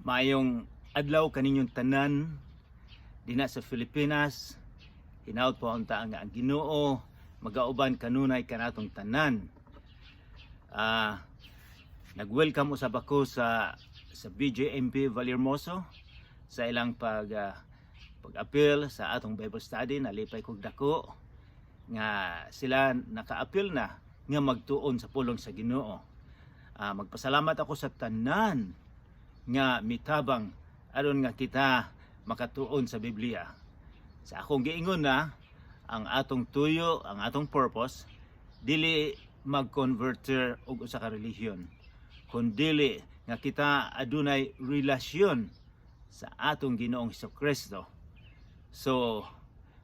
Maayong adlaw kaninyong tanan dinha sa Pilipinas. Hinaut po unta nga ang Ginoo magauban kanunay kanatong tanan. Nag-welcome usab ako sa BJMP Vallehermoso sa ilang pag-apil sa atong Bible study. Nalipay kog dako nga sila naka-apil na nga magtuon sa pulong sa Ginoo. Magpasalamat ako sa tanan nga mitabang aron nga kita makatuon sa Biblia. Sa akong giingon na ang atong tuyo, ang atong purpose, dili mag-converter og usa ka relihiyon, kundili nga kita adunay relasyon sa atong Ginoong Kristo. So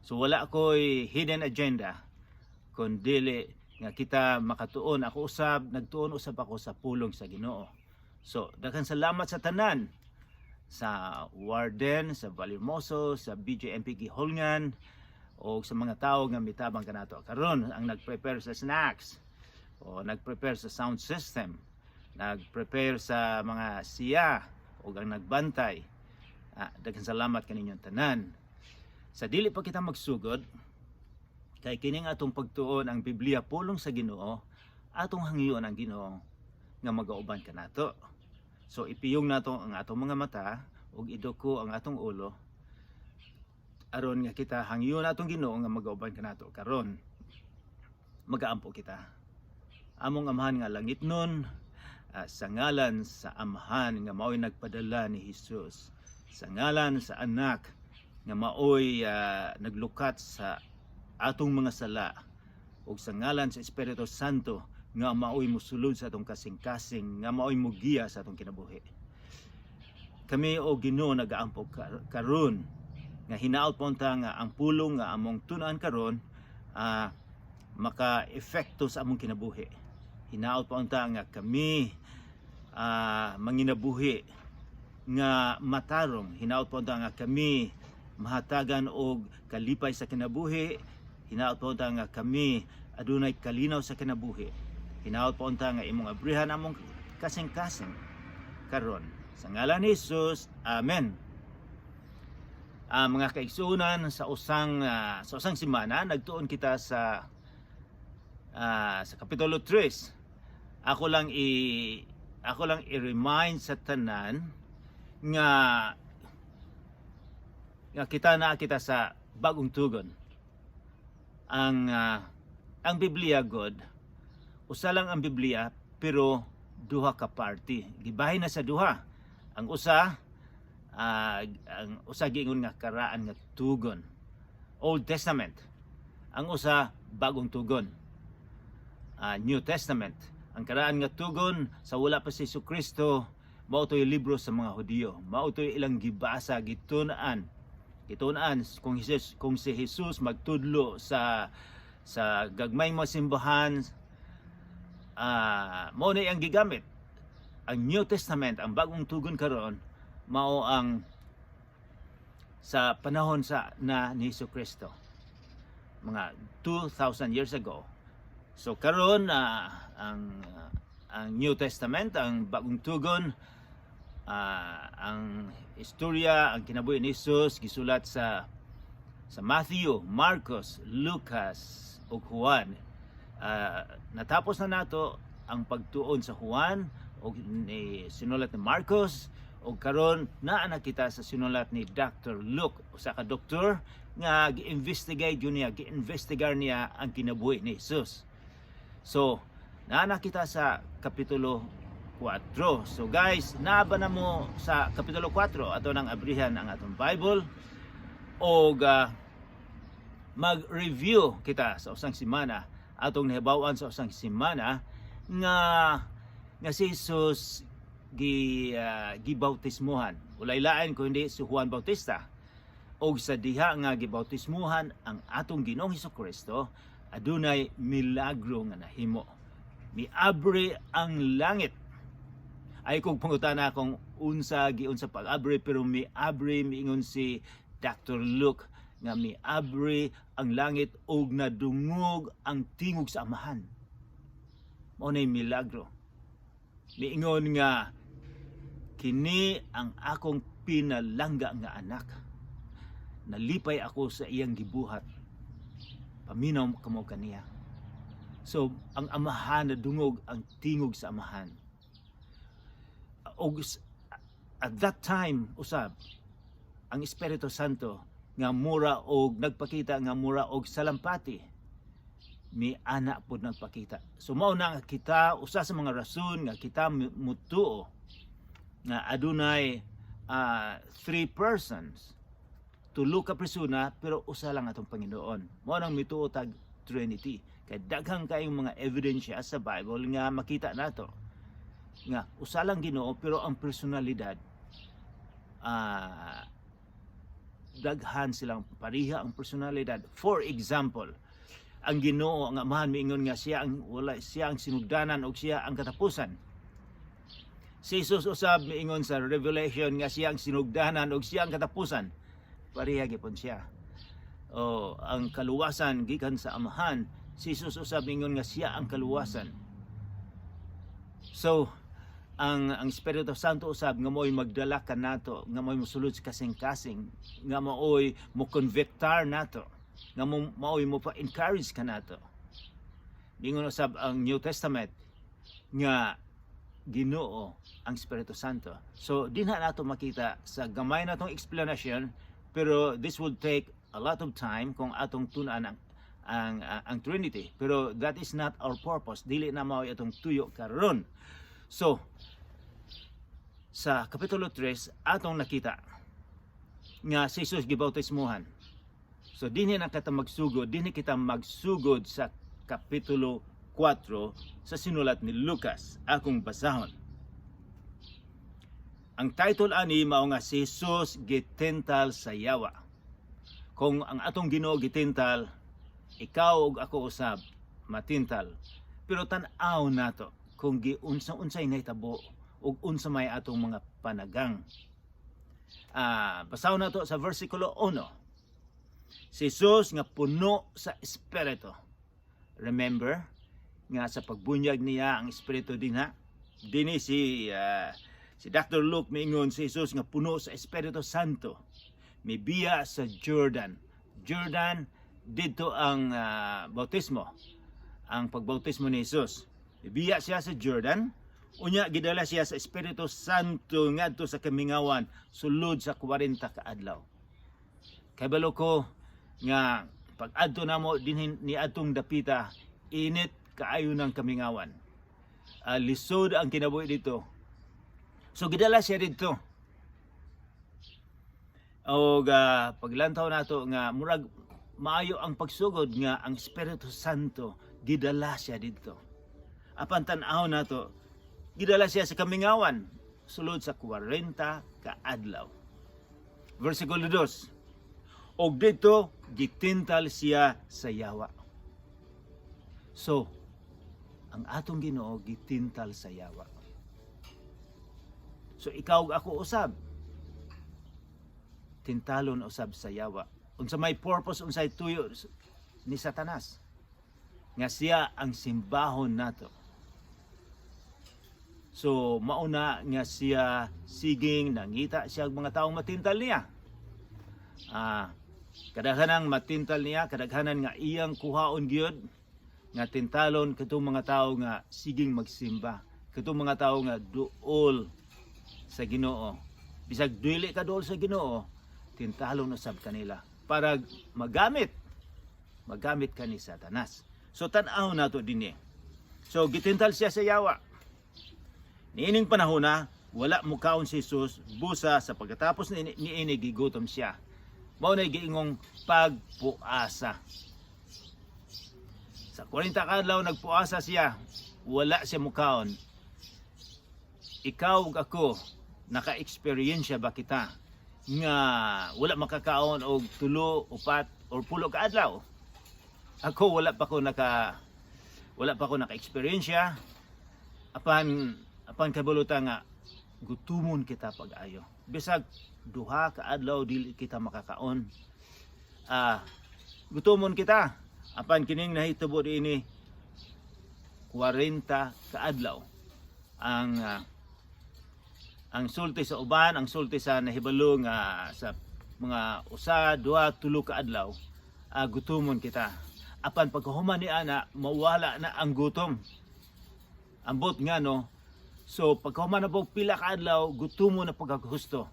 wala ko'y hidden agenda kundili nga kita makatuon. Ako usab, nagtuon usab ako sa pulong sa Ginoo. So daghan salamat sa tanan, sa warden sa Vallehermoso, sa BJMP Guihulngan o sa mga tao nga mitabang kanato karon, ang nag-prepare sa snacks o nag-prepare sa sound system, nag-prepare sa mga siya o ang nagbantay. Daghan salamat kaninyong tanan. Sa dili pa kita magsugod, kay kining atong pagtuon ang Biblia, pulong sa Ginoo, atong hangyoon ang Ginoo nga magauban kanato. So ipiyong nato ang atong mga mata ug iduko ang atong ulo aron nga kita hangyoon atong Ginoo nga magauban kanato karon. Magaampo kita. Among Amahan nga langitnon, sa ngalan sa Amahan nga maoy nagpadala ni Hesus, sa ngalan sa Anak nga maoy naglukat sa atong mga sala, ug sa ngalan sa Espiritu Santo nga maoy mosulod sa atong kasing-kasing, nga maoy mogiya sa atong kinabuhi. Kami, o Ginoo, nagaampo karon nga hinaot po unta nga ang pulong nga among tun-an karon maka-epekto sa among kinabuhi. Hinaot po unta nga kami manginabuhi nga matarong. Hinaot po unta nga kami mahatagan og kalipay sa kinabuhi. Hinaot po unta nga kami adunay kalinaw sa kinabuhi. Hinaot po unta nga imong abrihan among kasing-kasing karon. Sa ngalan ni Jesus, amen. Mga kaigsuonan, sa usang semana nagtuon kita sa kapitulo 3. Ako lang i-remind sa tanan nga nga kita na kita sa Bagong Tugon. Ang Biblia god, usa lang ang Biblia pero duha ka party. Gibahin na sa duha. Ang usa giingon nga Karaan nga Tugon, Old Testament. Ang usa, Bagong Tugon, New Testament. Ang Karaan nga Tugon, sa wala pa si Kristo, mao to'y libro sa mga Hudiyo. Mao to'y ilang gibasa, gitun-an. Gitun-an kung si Jesus magtudlo sa gagmay mo simbahan, mao na ang gigamit. Ang New Testament, ang Bagong Tugon karon, mao ang sa panahon sa na ni Kristo, mga 2,000 years ago. So karon, ang New Testament, ang Bagong Tugon, ang istorya, ang kinabuhi ni Jesus gisulat sa Matthew, Marcos, Lucas ug Juan. Natapos na nato ang pagtuon sa Juan ug ni sinulat ni Marcos, ug karon naa na kita sa sinulat ni Dr. Luke, usa ka doktor nga gi-investigate yun niya, gi-investigar niya ang kinabuhi ni Jesus. So, naa na kita sa kapitulo 4. So guys, naa ba na mo sa kapitulo 4? Ato nang abrihan ang atong Bible og mag-review kita sa usang semana. Atong nahibaw-an sa usang semana nga nga si Jesus gibautismuhan. Walay lain kundi si Juan Bautista. Og sa diha nga gibautismuhan ang atong Ginoong Kristo, adunay milagro nga nahimo. Miabri ang langit. Ay kung pangutana kung unsa giunsa pag-abri, pero miabri, miingon si Dr. Luke nga miabri ang langit ug nadungog ang tingog sa Amahan. Mao nay milagro. Miingon nga "Kini ang akong pinalangga nga anak. Nalipay ako sa iyang gibuhat. Paminaw kamo kaniya." So ang Amahan, nadungog ang tingog sa Amahan. Og at that time usab, ang Espiritu Santo nga mura og nagpakita nga mura og salampati, mi ana pod nagpakita. So mao na nga kita, usa sa mga rason nga kita mutuo nga adunay three persons, tulo ka persona, pero usa lang atong Panginoon. Mao nang mituo tag Trinity kay daghang kayong mga ebidensya sa Bible nga makita nato nga usa lang Ginoo, pero ang personalidad, daghan silang pareha ang personalidad. For example, ang Ginoo, ang Amahan, miingon nga siya ang wala, siya ang sinugdanan ug siya ang katapusan. Si Jesus usab miingon sa Revelation nga siya ang sinugdanan ug siya ang katapusan. Pareha gyapon siya. O ang kaluwasan gikan sa Amahan. Si Jesus usab miingon nga siya ang kaluwasan. So ang Espiritu Santo usab nga mo'y magdala kanato, nga mo'y mosulod sa kasing-kasing, nga mao'y mo convictar nato, nga mo mao'y mo pa-encourage kanato. Ingon usab ang New Testament nga Ginoo ang Espiritu Santo. So dinha nato makita sa gamay natong explanation, pero this would take a lot of time kung atong tun-an ang Trinity. Pero that is not our purpose. Dili na mao atong tuyo karon. So sa Kapitulo 3, atong nakita nga si Jesus gibautismuhan. So dinhi na kita magsugod, dinhi kita magsugod sa Kapitulo 4 sa sinulat ni Lucas. Akong basahon. Ang title ani mao nga "Si Jesus gitintal sa yawa." Kung ang atong Ginoo gitintal, ikaw ug ako usab matintal. Pero tan-aw nato kung giunsa-unsay nahitabo ug unsa may atong mga panagang. Basahon nato sa versikulo 1. Si Jesus nga puno sa Espiritu. Remember nga sa pagbunyag niya, ang Espiritu dinha. Dini si Dr. Luke miingon si Jesus nga puno sa Espiritu Santo mibiya sa Jordan. Jordan, didto ang bautismo. Ang pagbautismo ni Jesus. Mibiya siya sa Jordan. Unya gidala siya sa Espiritu Santo ngadto sa kamingawan sulod sa 40 ka adlaw. Kabalo ko nga pag adto namo dinhi ni atong dapita, init kaayo ng kamingawan. Lisod ang kinabuhi dito. So gidala siya didto. Og paglantaw nato nga murag maayo ang pagsugod nga ang Espiritu Santo gidala siya didto. Apan tan-aw nato, gidala siya sa kamingawan sulod sa 40 ka adlaw. Versikulo 2. Og didto gitintal siya sa yawa. So, ang atong Ginoo gitintal sa yawa. So ikaw ug ako usab tintalon usab sa yawa. Unsa may purpose, unsay tuyo ni Satanas? Nga siya ang simbahon nato. So mauna nga siya siging nangita siya og mga taong matintal niya. Kadaghanan matintal niya, kadaghanan nga iyang kuhaon gyud nga tintalon katong mga tawo nga siging magsimba, katong mga tawo nga duol sa Ginoo. Bisag dili ka duol sa Ginoo, tintalon usab kanila para magamit ka ni Satanas. So tan-aw nato dinhi. So gitintal siya sa yawa. Niining panahon na wala mukaon si Jesus, busa sa pagkatapos ni niini gigutom siya. Mao na giingong pagpuasa. Sa 40 ka adlaw nagpuasa siya, wala siya mukaon. Ikaw ug ako, naka-experience ba kita nga wala makakaon og 3, 4 or 10 ka adlaw? Ako, wala pa ko naka-experience, apan kabalo ta nga gutumon kita pag-ayo. Bisag 2 ka adlaw dili kita makakaon. Gutumon kita. Apan kining nahitabo dinhi, 40 ka adlaw ang Ang sulti sa uban, ang sulti sa nahibalo nga sa mga usa, duha, tulo ka adlaw, gutomon kita. Apan pagkahuman ni ana, mawala na ang gutom. Ambot nga, no? So pagkahuman na po pila ka adlaw, gutomon na pagkahusto.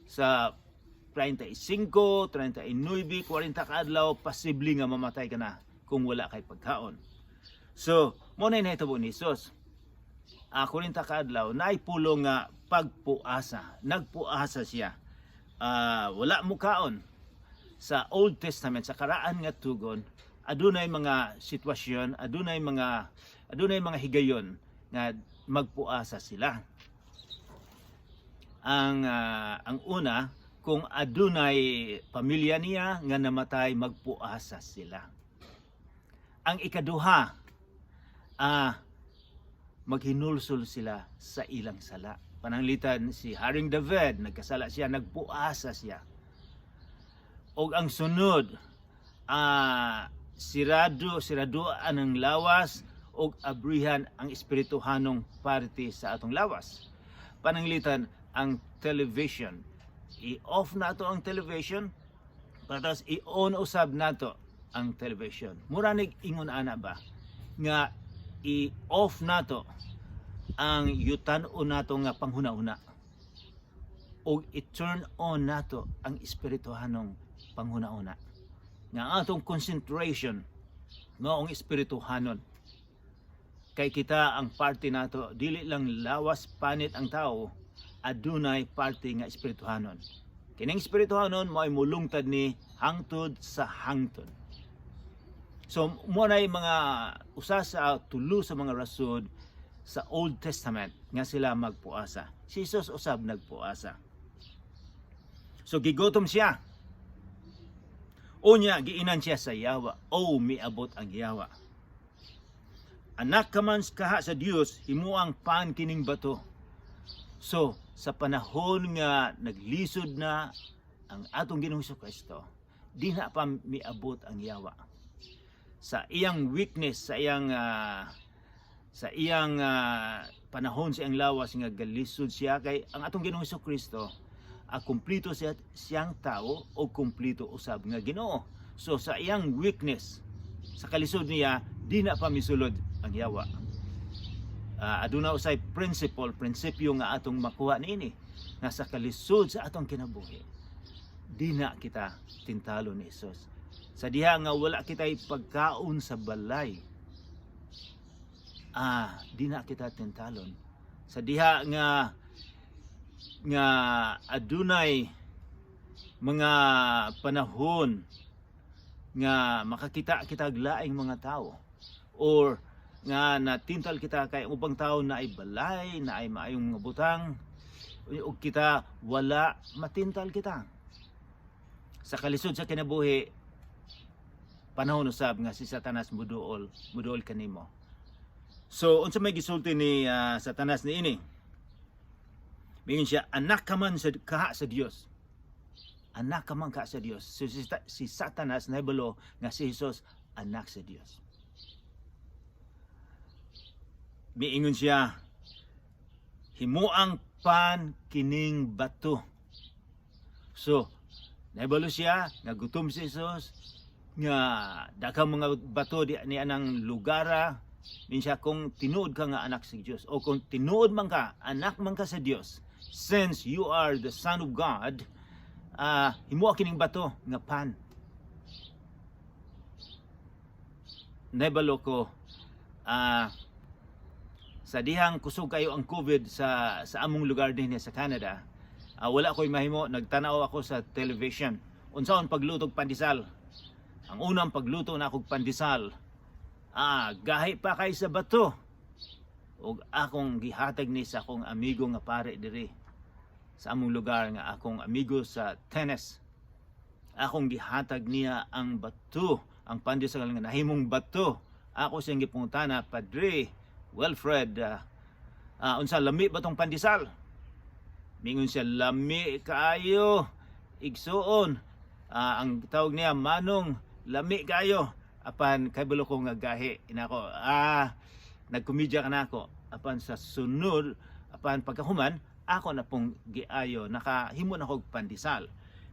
Sa 35, 39, 40 ka adlaw, posible nga mamatay ka na kung wala kay pagkaon. So, mao na nahitabo ni Jesus. 40 ka adlaw, naay pulong nga pagpuasa. Nagpuasa siya. Wala mo kaon. Sa Old Testament, sa Karaan nga Tugon, adunay mga sitwasyon, adunay mga higayon nga magpuasa sila. Ang una, kung adunay pamilya niya nga namatay, magpuasa sila. Ang ikaduha, maghinulsol sila sa ilang sala. Pananglitan si Haring David, nagkasala siya, nagpuasa siya. Og ang sunod, sirado, siraduan ang lawas og abrihan ang espirituhanong parte sa atong lawas. Pananglitan ang television. I-off nato ang television, pagkatapos i-on usab nato ang television. Mura nig ingon ana ba nga i-off nato ang yutan-on nato nga panghuna-huna ug i-turn on nato ang espirituhanong panghuna-huna nga ang atong concentration maong espirituhanon, kay kita, ang parte nato, dili lang lawas, panit ang tao, adunay parte nga espirituhanon. Kining espirituhanon mao'y mulungtad ni hangtod sa hangtod. So mao na mga usa sa tulo sa mga rason sa Old Testament nga sila magpuasa. Si Jesus usab nagpuasa. So gigutom siya. Unya giinan siya sa yawa o miabot ang yawa. "Anak ka man kaha sa Dios, himuang pan kining bato." So sa panahon nga naglisod na ang atong Ginoong Kristo, di na pa miabot ang yawa. Sa iyang weakness, sa iyang panahon sa iyang lawas nga galisod siya, kay ang atong Ginoong Kristo, kumpleto siya siyang tao o kumpleto usab nga Ginoo. So sa iyang weakness, sa kalisod niya, di na pa misulod ang yawa. Aduna usay principle, prinsipyo nga atong makuha niini nga sa kalisod sa atong kinabuhi, di na kita tintalo ni Jesus. Sa diha nga wala kita'y pagkaon sa balay, di na kita tintalon. Sa diha nga nga adunay mga panahon nga makakita kita og laing mga tao or nga natintal kita kay ang ubang tao na ay balay, na ay maayong mga butang ug kita wala, matintal kita. Sa kalisod sa kinabuhi, panahon usab nga si Satanas muduol, muduol kanimo. So unsa may gisulti ni Satanas niini? Mingon siya, "Anak ka man sa kaha sa Dios. Anak ka man ka sa Dios." So, si Satanas nahibalo nga si Jesus anak sa Dios. Miingon siya, "Himuang pan kining bato." So, nahibalo siya nga gutom si Jesus, nga daghang mga bato di ni anang lugara. Min siya, "Kung tinuod ka nga anak sa Dios o kung tinuod man ka, anak man ka sa Dios, since you are the Son of God, himuha kining bato nga pan." Nahibalo ko, sa dihang kusog kayo ang COVID sa among lugar din sa Canada, wala ko'y mahimo, nagtanaw ako sa television. Unsaon paglutog pandesal? Ang unang pagluto na akong pandesal, gahi pa kay sa bato. Ug akong gihatag ni sa akong amigo nga pare diri sa among lugar, nga akong amigo sa tennis. Akong gihatag niya ang bato, ang pandesal nga nahimong bato. Ako siyang gipangutana, "Padre Wilfred, unsa, lami ba tong pandesal?" Mingon siya, "Lami kaayo, igsuon." Ang tawag niya, Manong, lami kaayo. Apan kabalo ko nga gahi. Inako, nagkomedya ka na ako. Apan sa sunod, apan pagkahuman, Ako na pong giayo, nakahimo na kog pandesal.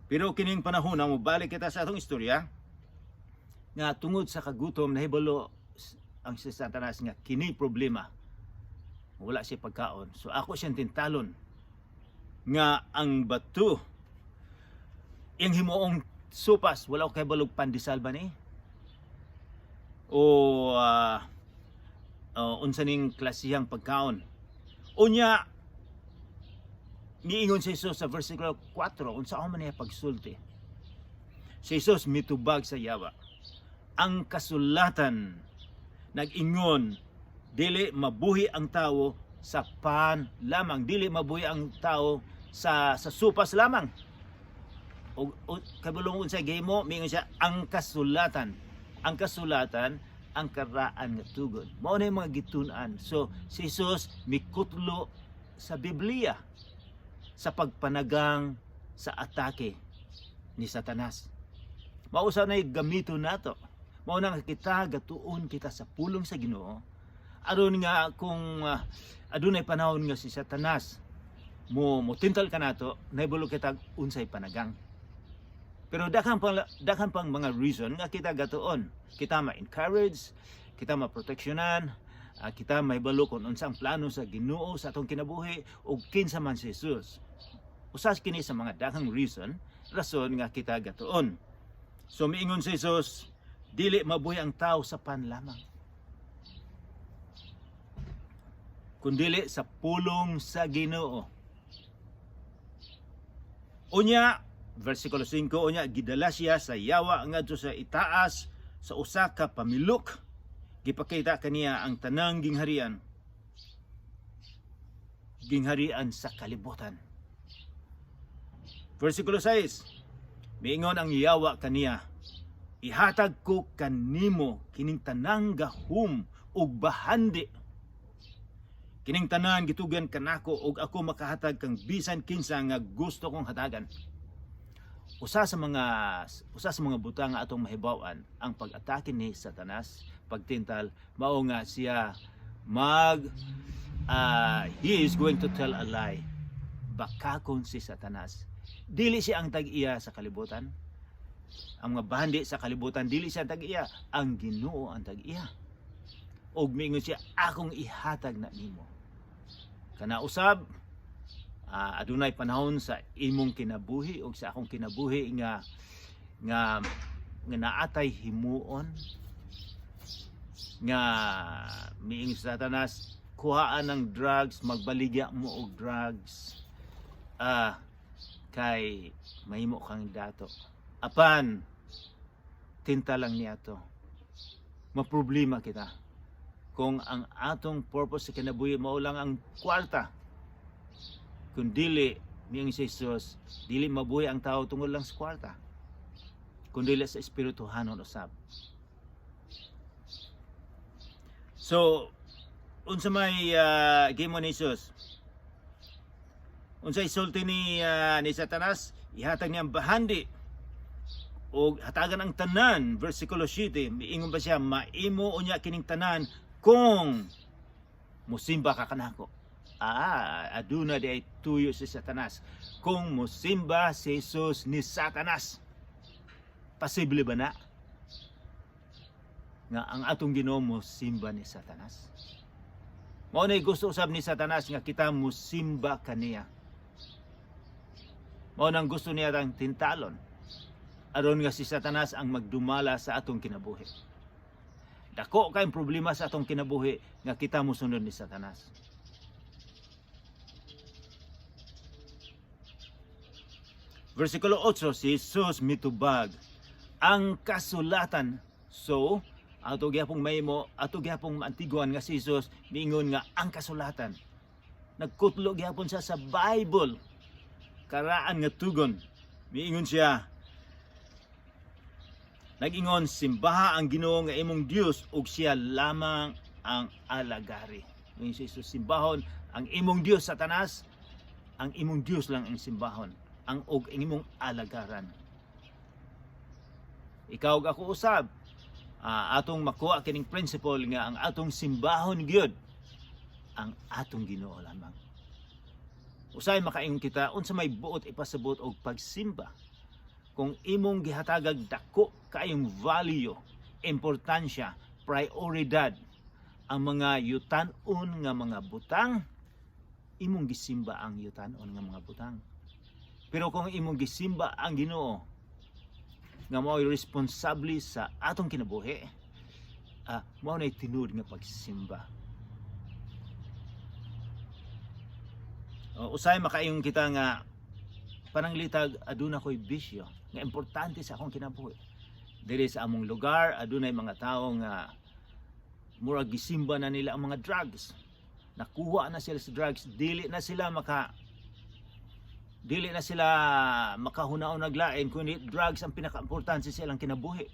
Pero kining panahon na mobalik kita sa atong istorya nga tungod sa kagutom, nahibalo ang si Satanas nga kini problema, wala siya pagkaon. So ako siyang tintalon nga ang bato iyang himuong sopas. Wala ko kahibalo pandesal ba ni o unsa ning klasihang pagkaon. Unya miingon si Jesus sa versikulo 4, unsa man niya pagsulti. Si Jesus mitubag sa yawa, "Ang kasulatan nag-ingon, dili mabuhi ang tao sa pan lamang," dili mabuhi ang tao sa sopas lamang. O kabalo unsa gihimo, miingon siya, "Ang kasulatan." Ang kasulatan ang karaan nga tugon. Mao na yung mga gitun-an. So si Jesus mikutlo sa Biblia sa pagpanagang sa atake ni Satanas. Mao sa nay gamito nato. Mao na nga kita gatuon kita sa pulong sa Ginoo aron nga kung adunay panahon nga si Satanas mo motintal kanato, nahibalo kita unsay panagang. Pero daghan pang mga reason nga kita gatuon. Kita ma-encourage, kita maproteksyonan, kita mahibalo kung unsa ang plano sa Ginoo sa atong kinabuhi ug kinsa man si Jesus. Usas kini sa mga daghang rason nga kita gatuon. So miingon si Jesus, dili mabuhi ang tao sa pan lamang, kundili sa pulong sa Ginoo. Unya, versikulo 5, unya gidala siya sa yawa ngadto sa itaas sa usa ka pamilok. Gipakita kaniya ang tanang gingharian sa kalibutan. Versikulo 6, miingon ang yawa kaniya, "Ihatag ko kanimo kining tanang gahum ug bahandi. Kining tanan gitugan kanako ug ako makahatag kang bisan kinsa nga gusto kong hatagan." Usa sa mga butang nga atong mahibaw-an ang pag-atake ni Satanas, pagtintal, mao nga siya mag he is going to tell a lie. Bakakon si Satanas. Dili siya ang tag-iya sa kalibutan. Ang mga bahandi sa kalibutan, dili siya ang tag-iya, ang Ginoo ang tag-iya. Og miingon siya, "Akong ihatag na nimo." Kana usab, adunay panahon sa imong kinabuhi o sa akong kinabuhi nga naatay himuon nga miingon sa Satanas, "Kuhaan ng drugs, magbaligya mo og drugs kay mahimo kang dato." Apan tinta lang niya to. Maproblema kita kung ang atong purpose sa kinabuhi mao lang ang kwarta. Kung dili, miingon si Jesus, dili mabuhi ang tao tungod lang sa kwarta, kundi sa espirituhanon usab. So unsa may gimo ni Jesus? Unsa isulti ni Satanas? Ihatag niya ang bahandi o hatagan ang tanan. Versikulo 7, miingon pa siya, "Maimo unya kining tanan kung musimba ka kanako." Aduna di ay tuyo si Satanas. Kung musimba si Jesus ni Satanas, posible ba na nga ang atong Ginoo mosimba ni Satanas? Mao na gusto usab ni Satanas nga kita musimba kaniya. Mao nang gusto niya tang tintalon aron nga si Satanas ang magdumala sa atong kinabuhi. Dako kayong problema sa atong kinabuhi nga kita mosunod ni Satanas. Versikulo 8, si Jesus mitubag, "Ang kasulatan." So, ato gyapong mahimo, ato gyapong maantiguan nga si Jesus miingon nga ang kasulatan. Nagkutlo gyapon siya sa Bible. Karaan nga tugon. Miingon siya, nag-ingon, "Simbaha ang Ginoo nga imong Dios ug siya lamang ang alagari." Miingon si Jesus, simbahon ang imong Dios, Satanas, ang imong Dios lang ang simbahon, ang og ang imong alagaran. Ikaw ug ako usab, atong makuha kining principle nga ang atong simbahon gyud ang atong Ginoo lamang. Usahay makaingon kita unsa may buot ipasabot og pagsimba. Kung imong gihatagag dako kaayong value, importansya, prioridad ang mga yutan-on nga mga butang, imong gisimba ang yutan-on nga mga butang. Pero kung imong gisimba ang Ginoo nga mao'y responsable sa atong kinabuhi, mao nay tinuod nga pagsimba. Usahay makaingon kita nga pananglitag aduna ko'y bisyo nga importante sa akong kinabuhi. Diri sa among lugar adunay mga tawo nga murag gisimba na nila ang mga drugs. Nakuha na sila sa drugs, dili na sila makahunaon naglain kundi drugs ang pinakaimportante sa ilang kinabuhi.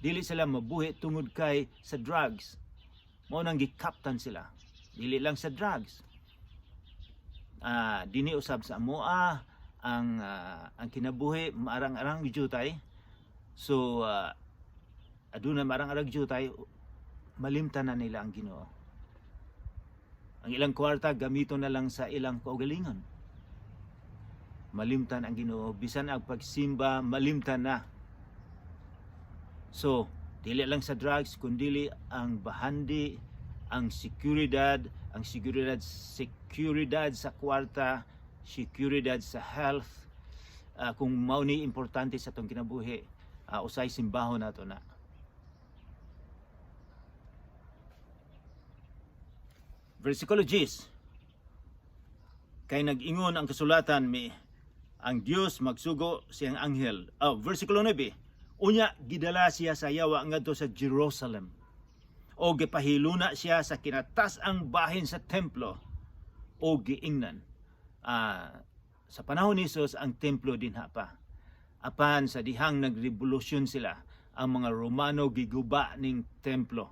Dili sila mabuhi tungod kay sa drugs. Mao nang gikaptan sila. Dili lang sa drugs. Dini usab sa amoa ang kinabuhi maarang-arang jutay. So aduna maarang-arang jutay, malimtan na nila ang Ginoo. Ang ilang kwarta gamiton na lang sa ilang kaugalingon. Malimtan ang Ginoo, bisan ang pagsimba malimtan na. So dili lang sa drugs kundili ang bahandi, ang seguridad, seguridad sa kwarta, seguridad sa health. Kung mao ni importante sa atong kinabuhi, usay simbahon nato na. Versikulo 10. Kay nag-ingon ang kasulatan, mi ang Dios magsugo siyang anghel. Oh, versikulo 9. Unya gidala siya sa yawa ngadto sa Jerusalem. O gipahiluna siya sa kinatas-ang bahin sa templo o giingnan. Sa panahon ni Jesus, ang templo dinha pa. Apan sa dihang nagrevolusyon sila, ang mga Romano giguba ning templo.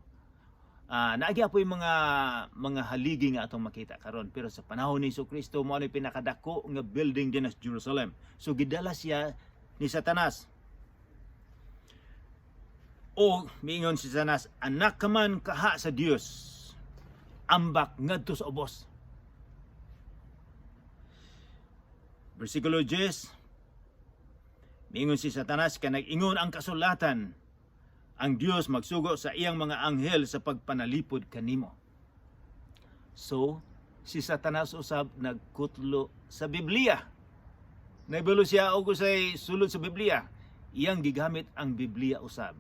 Naagi po yung mga haligi nga atong makita karon, pero sa panahon ni Kristo mao ni pinakadako nga building din sa Jerusalem. So gidala siya ni Satanas. O miingon si Satanas, "Anak ka man kaha sa Dios, ambak ngadto sa ubos." Versikulo 10, miingon si Satanas, "Ka nag-ingon ang kasulatan, ang Dios magsugo sa iyang mga anghel sa pagpanalipod kanimo." So, si Satanas usab nagkutlo sa Biblia. Naibalo siya og usay sulod sa Biblia. Iyang gigamit ang Biblia usab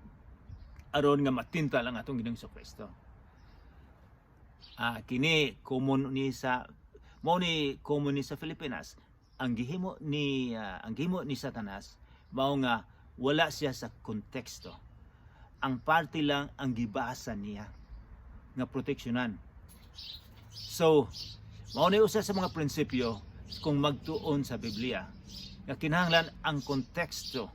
aron nga matintal ang atong Ginoong Kristo. Kini common ni sa mao ni common ni sa Pilipinas. Ang gihimo ni Satanas mao nga wala siya sa konteksto. Ang parte lang ang gibasa niya nga proteksyonan. So, mao ni usa sa mga prinsipyo kung magtuon sa Biblia nga kinahanglan ang konteksto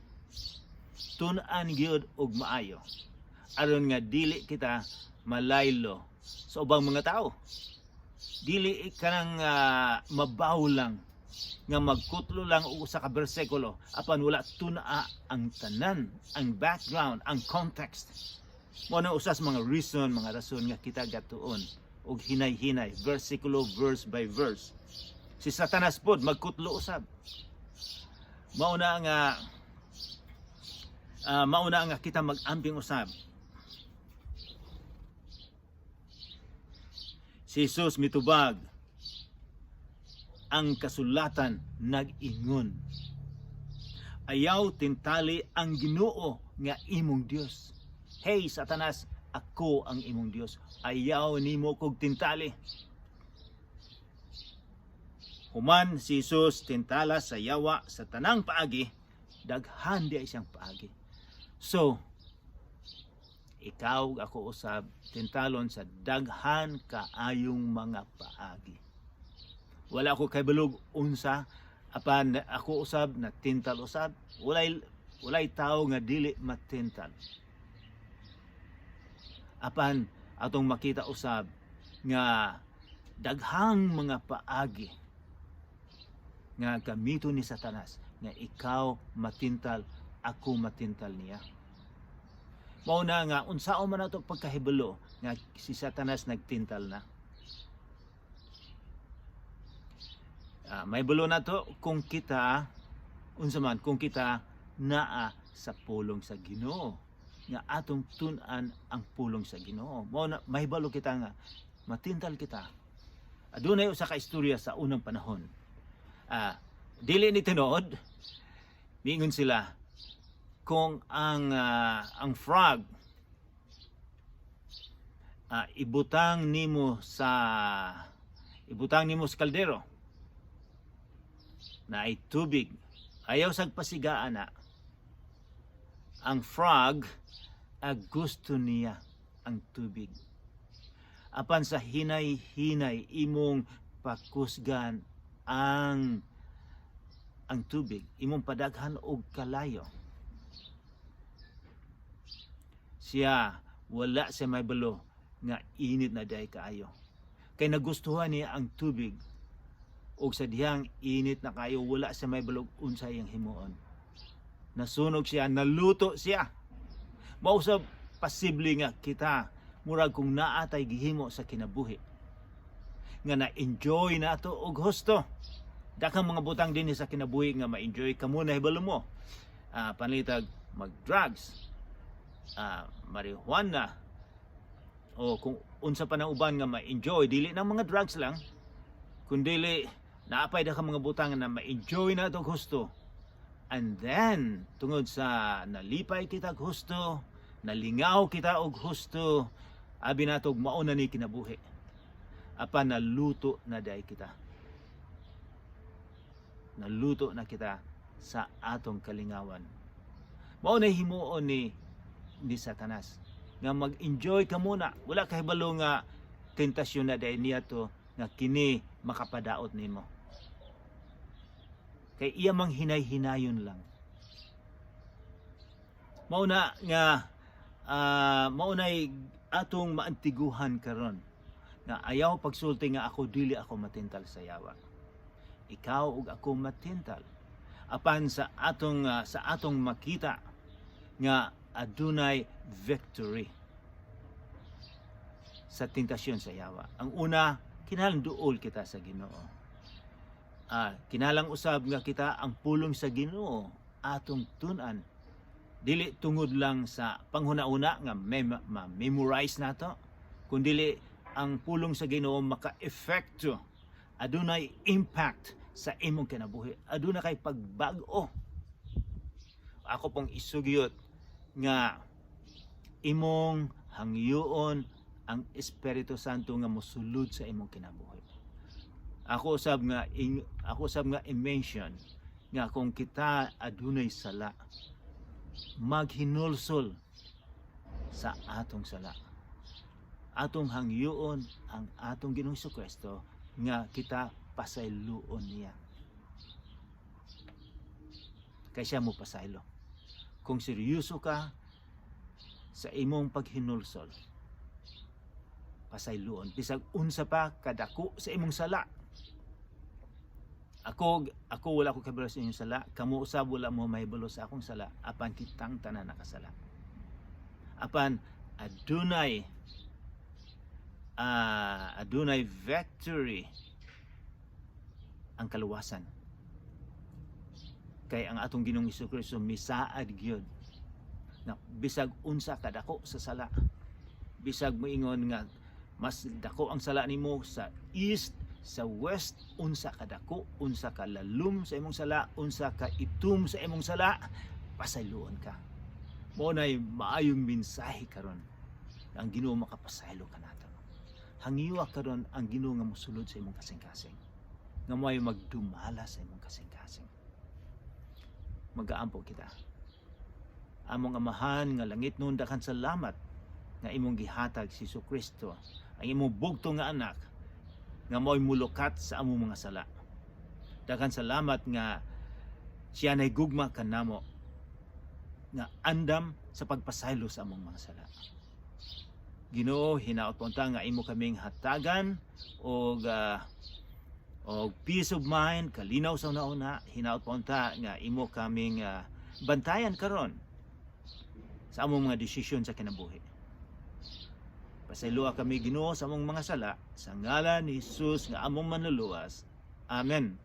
tun-an gyud og maayo aron nga dili kita malaylo sa ubang mga tao. Dili kanang mabaw lang nga magkutlo lang og usa ka bersikulo apan wala tun-a ang tanan, ang background, ang context. Mao na usa sa mga reason, mga rason nga kita gatuon og hinay-hinay, versikulo, verse by verse. Si Satanas pod magkutlo usab. Mao na nga kita mag-amping usab. Si Jesus mitubag, "Ang kasulatan nag-ingon, ayaw tintali ang Ginoo nga imong Dios." Hey Satanas, ako ang imong Dios. Ayaw nimo kog tintali. Human si Jesus tintala sa yawa sa tanang paagi, daghan di ay siyang paagi. So, ikaw ako usab tintalon sa daghan kaayong mga paagi. Wala ako kay balog unsa, apan ako usab na tintal usab. Walay tao nga dili matintal. Apan atong makita usab nga daghang mga paagi nga gamiton ni Satanas nga ikaw matintal, ako matintal niya. Mao na nga unsaon man ato pagkahibalo nga si Satanas nagtintal na. Mahibalo nato kung kita unsa man, kung kita naa sa pulong sa Ginoo, nga atong tun-an ang pulong sa Ginoo, mao na mahibalo kita nga matintal kita. Adunay usa ka istorya sa unang panahon. Dili ni tinuod. Miingon sila kung ang frog ibutang nimo sa kaldero na ay tubig, ayaw sag pasigaan na ang frog, gusto niya ang tubig. Apan sa hinay-hinay imong pakusgan ang tubig, imong padaghan og kalayo siya, wala siya mahibalo nga init na diay kaayo, kay nagustuhan niya ang tubig, ug sa dihang init na kaayo, wala siya mahibalo unsa iyang himuon. Nasunog siya, naluto siya. Mao usab posible nga kita murag kung naa tay gihimo sa kinabuhi nga na-enjoy nato og husto. Daghang mga butang dinhi sa kinabuhi nga ma-enjoy kamo, nahibalo mo. Panalitag mag-drugs, marijuana, o kung unsa pa nang uban nga ma-enjoy, dili nang mga drugs lang, kundili naa pay daghang mga butang na ma-enjoy nato og husto. And then, tungod sa nalipay kita og husto, nalingaw kita og husto, abi nato og mao na ni kinabuhi. Apan naluto na diay kita. Naluto na kita sa atong kalingawan. Mao na himuon ni Satanas nga mag-enjoy ka muna. Wala ka hibalo nga tentasyon na diay niya to, nga kini makapadaot nimo. Kay iya mang hinay-hinayon lang. Mao na nga mao nay atong maantiguhan karon nga ayaw pagsulti nga ako, dili ako matintal sa yawa. Ikaw ug ako matintal. Apan sa atong makita nga adunay victory sa tentasyon sa yawa. Ang una, kinahanglan duol kita sa Ginoo. Kinahanglan usab nga kita ang pulong sa Ginoo atong tun-an. Dili tungod lang sa panghuna-una nga ma-memorize nato, kundili ang pulong sa Ginoo maka-epekto, adunay impact sa imong kinabuhi, aduna kay pagbag-o. Ako pong isugyot nga imong hangyoon ang Espiritu Santo nga mosulod sa imong kinabuhi. Ako usab nga i-mention nga kung kita adunay sala, maghinulsol sa atong sala. Atong hangyoon ang atong Ginoong Kristo nga kita pasayloon niya. Kay siya mo pasaylo. Kung seryoso ka sa imong paghinulsol, pasayloon bisag unsa pa kadako sa imong sala. Ako wala ko kabalo sa inyong sala, kamo usab wala mo mahibalo sa akong sala, apan kitang tanan nakasala. Apan adunay victory ang kaluwasan. Kay ang atong Ginoong Hesus misaad gyud na bisag unsa kadako sa sala, bisag moingon nga mas dako ang sala nimo sa east, sa west, unsa kadako, unsa kalalom sa imong sala, unsa ka itum sa imong sala, pasayloon ka. Mao nay maayong mensahe karon, ang Ginoo makapasaylo kanato. Hangyoa karon ang Ginoo nga mosulod sa imong kasing-kasing, nga mo'y magdumala sa imong kasing-kasing. Magaampo kita. Among Amahan nga langitnon, daghan salamat nga imong gihatag si Kristo, ang imong bugto nga anak, nga mo'y mulukat sa among mga sala. Daghan salamat nga siya nay gugma kanamo nga andam sa pagpasaylo sa among mga sala. Ginoo, hinaot po unta nga imo kaming hatagan og peace of mind, kalinaw sa una-una. Hinaot po unta nga imo kaming bantayan karon sa among mga desisyon sa kinabuhi. Pasayloa kami, Ginoo, sa among mga sala, sa ngalan ni Jesus nga among Manluluwas. Amen.